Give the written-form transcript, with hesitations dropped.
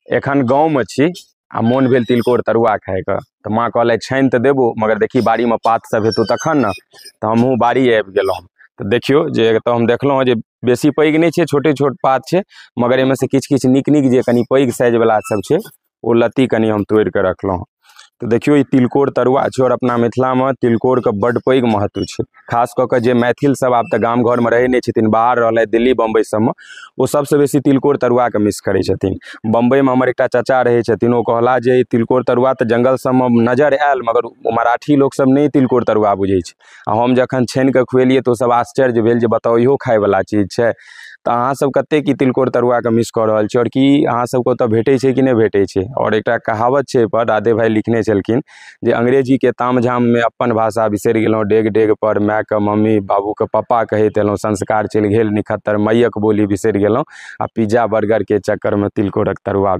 एखन गाँवमे छी आ मोन भेल तिलकोर तरुआ खाइके तऽ माँ कहलथि छानि तऽ देबो मगर देखी बाड़ीमे पात सब हेतौ तखन ने। तऽ हमहूँ बाड़ी आबि गेलहुँ। तऽ देखियौ जे एतऽ हम देखलहुँ हँ जे बेसी पैघ नहि छै, छोटे छोट पात छै, मगर एहिमे से किछु किछु नीक नीक जे कनि पैघ साइजवला सब छै ओ लत्ती कनि हम तोड़िके रखलहुँ। तऽ देखियौ ई तिलकोर तरुआ छै आओर अपना मिथिलामे तिलकोरके बड्ड पैघ महत्व छै। खास कऽ कऽ जे मैथिल सब आब तऽ गाम घरमे रहै नहि छथिन, बाहर रहलथि दिल्ली बम्बई सबमे, ओ सबसँ बेसी तिलकोर तरुआके मिस करै छथिन। बम्बईमे हमर एकटा चाचा रहै छथिन, ओ कहला जे तिलकोर तरुआ तऽ जंगल सबमे नजर आयल मगर ओ मराठी लोकसब नहि तिलकोर तरुआ बुझै छै। आ हम जखन छानिके खुएलियै तऽ ओसब आश्चर्य भेल जे बताउ इहो खायवला चीज छै। तऽ अहाँ सब कतेक ई तिलकोर तरुआके मिस कऽ रहल छी आओर की अहाँ सबके ओतऽ भेटै छै कि नहि भेटै छै। आओर एकटा कहावत छै एहिपर राधे भाइ लिखने छलखिन जे अंग्रेजीके तामझाममे अपन भाषा बिसरि गेलहुँ, डेग डेग पर मायके मम्मी बाबूके पप्पा कहैत एलहुँ, संस्कार चलि गेल निखत्तर माइयक बोली बिसरि गेलहुँ आ पिज्जा बर्गरके चक्करमे तिलकोरक तरुआ।